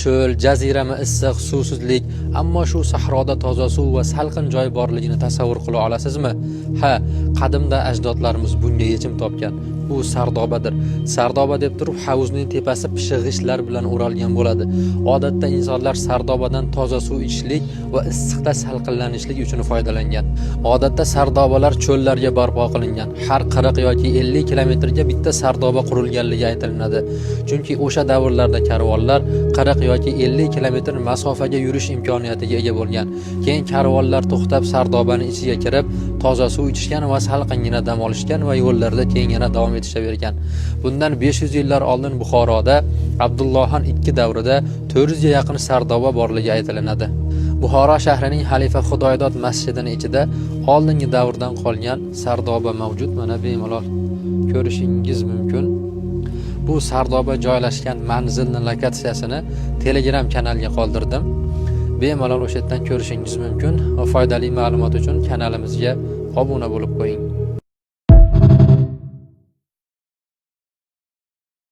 Cho'l, jazirama issiq, suvsizlik, ammo shu sahroda toza suv va salqin joy borligini tasavvur qila olasizmi? Ha, qadimda ajdodlarimiz bunga yechim topgan. Bu sardobadir. Sardoba deb turib havuzning tepasi pishiq g'ishtlar bilan o'ralgan bo'ladi. Odatda insonlar sardobadan toza suv ichishlik va issiqda salqinlanishlik uchun foydalangan. Odatda sardobalar cho'llarga barpo qilingan. Har 40 yoki 50 kilometrga bitta sardoba qurilganligi aytilinadi. Chunki o'sha davrlarda karvonlar 40 yoki 50 kilometr masofaga yurish imkoniyatiga ega bo'lgan. Keyin karvonlar to'xtab sardobani ichiga kirib, toza suv ichishgan va salqingina dam olishgan va yo'llarida keyin yana davom etishavergan. Bundan 500 yillar oldin Buxoroda Abdullohxon II davrida 400 ga yaqin sardoba borligi aytilinadi. Buxoro shahrining Xalifa Xudoydod masjidini ichida oldingi davrdan qolgan sardoba mavjud. Mana bemalol ko'rishingiz mumkin. Bu sardoba joylashgan manzilni lokatsiyasini Telegram kanalga qoldirdim. Bemalol o'sha yerdan ko'rishingiz mumkin va foydali ma'lumot uchun kanalimizga obuna bo'lib qo'ying.